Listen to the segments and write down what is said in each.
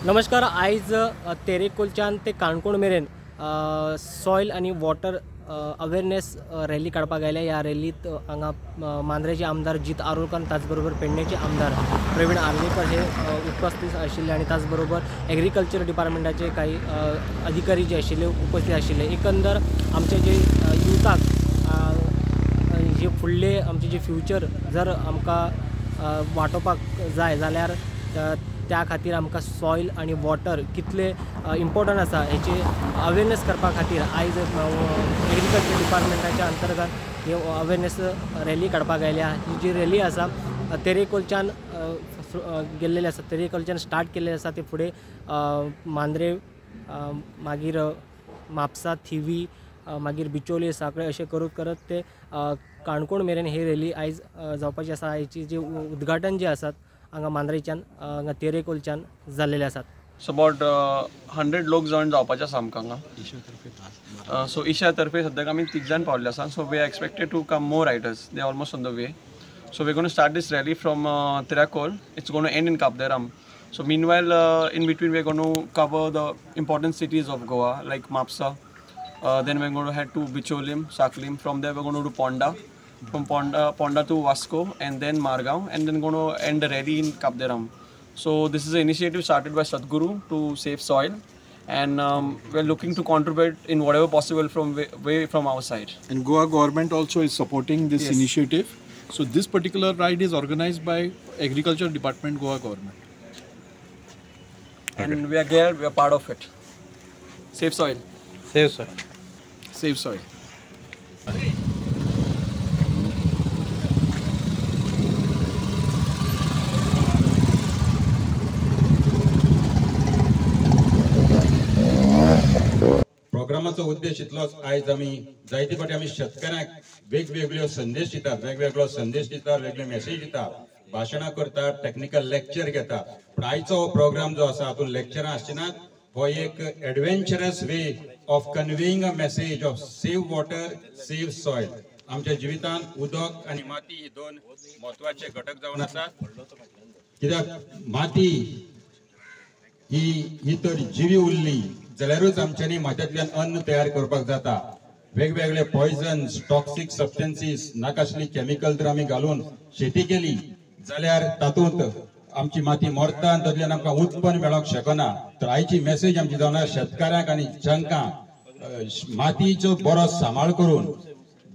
नमस्कार. आयज तेरेखोलच्यान ते काणकोण मेरेन सॉयल आनी वॉटर अवेरनेस रॅली काडपाक आयल्या. ह्या रॅलीत हांगा मांद्रेचे आमदार जीत आरोलकर, त्याचबरोबर पेडणेचे आमदार प्रवीण आर्लेकर हे उपस्थित आशिल्ले आनी त्याचबरोबर एग्रीकल्चर डिपार्टमेंटाचे काही अधिकारी जे आशिल्ले उपस्थित आशिल्ले. एकंदर आमचे जे युथाक जे फुडले आमचे जे फ्युचर जर आमकां वाटोवपाक जाय जाल्यार त्या खातीर आमकां सॉयल आनी वॉटर कितले इम्पॉर्टंट आसा हेची अवेरनेस करपा खातीर आयज एग्रीकल्चर डिपार्टमेंटाच्या अंतर्गत ही अवेरनेस रॅली काडपाक आयल्या. ही जी रॅली आसा तेरेखोलच्यान गेल्लेली आसा, तेरेखोलच्यान स्टार्ट केल्लेली आसा, ते फुडें मांद्रे, मागीर म्हापसा, थिवी, मागीर बिचोली, साखळे अशें करत करत ते काणकोण मेरेन ही रॅली आयज जावपाची आसा. हेची जे उद्घाटन जे आसात हांगा मांद्रेच्यान, हांगा तेरेखोलच्यान जाल्लेले आसात. सो अबाउट 100 लोक जॉयन जावपाचे आसा आमकां हांगा. सो ईशा तर्फे सद्याक आमी 3 जाण पावल्ले आसा. So we are expected to come more riders, they are almost on the way. So we gonna start this rally from Tiracol, it's gonna end in Cabo de Rama. So meanwhile in between we are gonna cover the important cities of Goa like Mapusa, then we are gonna head to Bicholim, Sanquelim, from there we are gonna do Ponda, from Ponda to Vasco and then Margao, and then going to end the rally in Cabo de Rama. So this is an initiative started by Sadhguru to save soil, and we are looking to contribute in whatever possible from way from our side. And Goa government also is supporting this Yes. initiative. So this particular ride is organized by Agriculture Department, Goa government. And okay, we are glad we are part of it. Save soil. Save soil. Save soil. प्रोग्रामाचो उद्देश इतलोच, आयज आमी जायते फावटी आमी शेतकाऱ्यांक वेगवेगळ्यो संदेश दितात, वेगवेगळो संदेश दितात, वेगळे मेसेज दितात, भाशणां करतात, टॅक्निकल लेक्चर घेतात. पूण आयचो हो प्रोग्राम जो आसा हातूंत लेक्चरां आसची नात. हो एक adventurous way of conveying a message of save water, save soil. आमच्या जिवितांत उदक आनी माती ही दोन म्हत्वाचे घटक जावन आसात. कित्याक माती ही तर जिवी उरली जाल्यारूच आमच्यांनी मातयेंतल्यान अन्न तयार करपाक जाता. वेगवेगळे पॉयजन्स, टॉक्सिक सबस्टन्सीस, नाकासली केमिकल जर आमी घालून शेती केली जाल्यार तातूंत आमची माती मरता आनी तातूंतल्यान आमकां उत्पन्न मेळोंक शकना. तर आयची मेसेज आमची जावन शेतकाऱ्यांक आनी जांकां मातयेचो बरो सांबाळ करून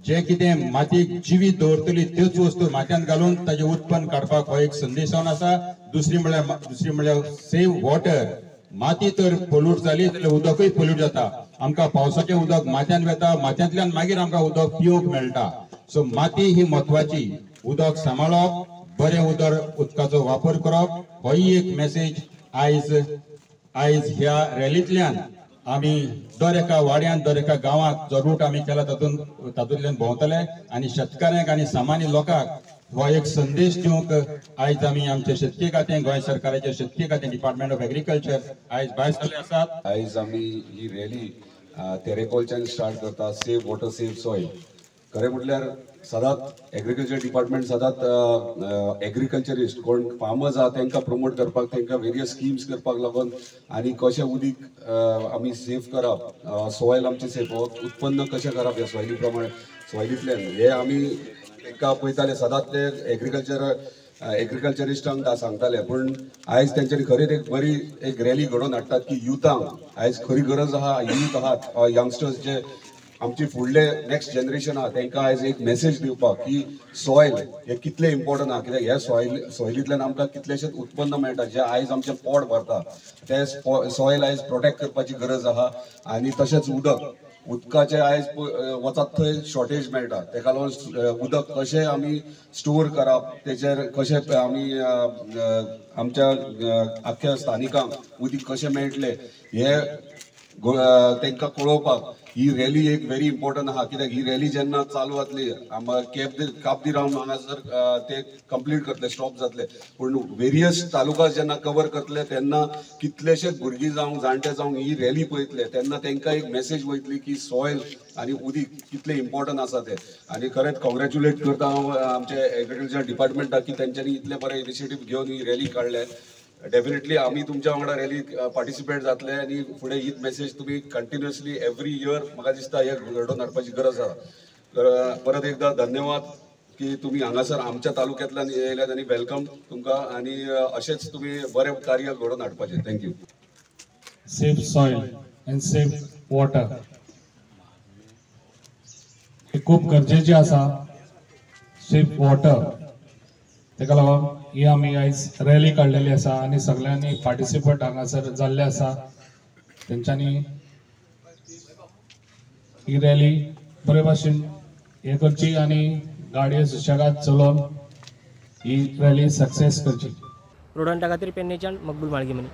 जे कितें मातयेक जिवीत दवरतली त्योच वस्तू मातयेंत घालून ताजें उत्पन्न काडपाक हो एक संदेश जावन आसा. दुसरी म्हळ्यार सेव वॉटर. माती तर पोल्यूट जाली जाल्यार उदकूय पोल्यूट जाता. आमकां पावसाचें उदक मातयेंत वता, मातयेंतल्यान मागीर आमकां उदक पिवंक मेळटा. सो माती ही म्हत्वाची. उदक सांबाळप, बरें उदकाचो वापर करप होय एक मेसेज आयज आयज ह्या रॅलींतल्यान आमी दर एका वाड्यांत, दर एका गांवांत जो रूट आमी केला तातूंतल्यान भोंवतले आनी शेतकाऱ्यांक आनी सामान्य लोकांक हो एक संदेश दिवंक आयज आमी आमचे शेतकी खातें, गोंय सरकाराचे शेतकी खातें, डिपार्टमेंट ऑफ एग्रीकल्चर आयज भायर सरले आसात. आयज आमी ही रॅली तेरेखोलच्यान स्टार्ट करता, सेव वॉटर सेव सॉयल. खरें म्हटल्यार सदांच एग्रीकल्चर डिपार्टमेंट सदांच एग्रीकल्चरिस्ट कोण फार्मर्स आहा तांकां प्रमोट करपाक, तांकां वेरियस स्किम्स करपाक लागून आनी कशें उदीक आमी सेव करप, सॉयल आमचें सेव, उत्पन्न कशें करप ह्या सॉयली प्रमाणे, सॉयलींतल्यान हे आमी तांकां पळयताले सदांच. ते एग्रीकल्चरिस्टांक सांगताले. पूण आयज तेंच्यांनी खरीच एक बरी एक रॅली घडोवन हाडटात की युथांक आयज खरी गरज आहा. यूथ आहात, यंगस्टर्स जे आमची फुडले नेक्स्ट जनरेशन आहा तांकां आयज एक मेसेज दिवपाक की सॉयल हे कितलें इम्पॉर्टंट आहा. कित्याक ह्या सॉयलींतल्यान आमकां कितलेशेच उत्पन्न मेळटा जें आयज आमचें पोट भरता. तें सॉयल आयज प्रोटेक्ट करपाची गरज आहा. आनी तशेंच उदकाचें आयज वचत थंय शॉर्टेज मेळटा. तेका लागून उदक कशें आमी स्टोर करप, तेचेर कशें आमी आमच्या आख्ख्या स्थानिकांक उदीक कशें मेळटलें हें तांकां कळोवपाक ही रॅली एक व्हेरी इम्पॉर्टंट आहा. कित्याक ही रॅली जेन्ना चालू जातली काब दी राम हांगासर ते कंप्लीट करतले, स्टॉप जातले. पूण वेरियस तालुका जेन्ना कवर करतले तेन्ना कितलेशेच भुरगीं जावं जाणटे जावं ही रॅली पळयतले तेन्ना तांकां एक मेसेज वयतली की सॉयल आनी उदीक कितलें इम्पॉर्टंट आसा तें. आनी खरेंच कॉंग्रेच्युलेट करता हांव आमचे एग्रीकल्चर डिपार्टमेंटाक की तेंच्यांनी इतलें बरें इनिशिएटीव घेवन ही रॅली काडले. डेफिनेटली आमी तुमच्या वांगडा रॅलीक पार्टिसिपेट जातले आनी फुडें हीच मॅसेज तुमी कंटिन्युअसली एवरी इयर म्हाका दिसता हे घडोवन हाडपाची गरज आसा. तर परत एकदा धन्यवाद की तुमी हांगासर आमच्या तालुक्यांतल्यान येयल्यात आनी welcome तुमकां आनी अशेंच तुमी बरें कार्य घडोवन हाडपाचें. Thank you. Save soil and save water हे खूब गरजेचें आसा. सेफ वॉटर ताका लागून ही आमी आयज रॅली काडलेली आसा आनी सगळ्यांनी पार्टिसिपेट हांगासर जाल्ले आसा. तेंच्यांनी ही रॅली बरे भाशेन हे करची आनी गाडयो सुशेगाद चलोवन ही रॅली सक्सेस करची. रोडंटा खातीर पेडणेच्यान मकबूल माळगीमनी.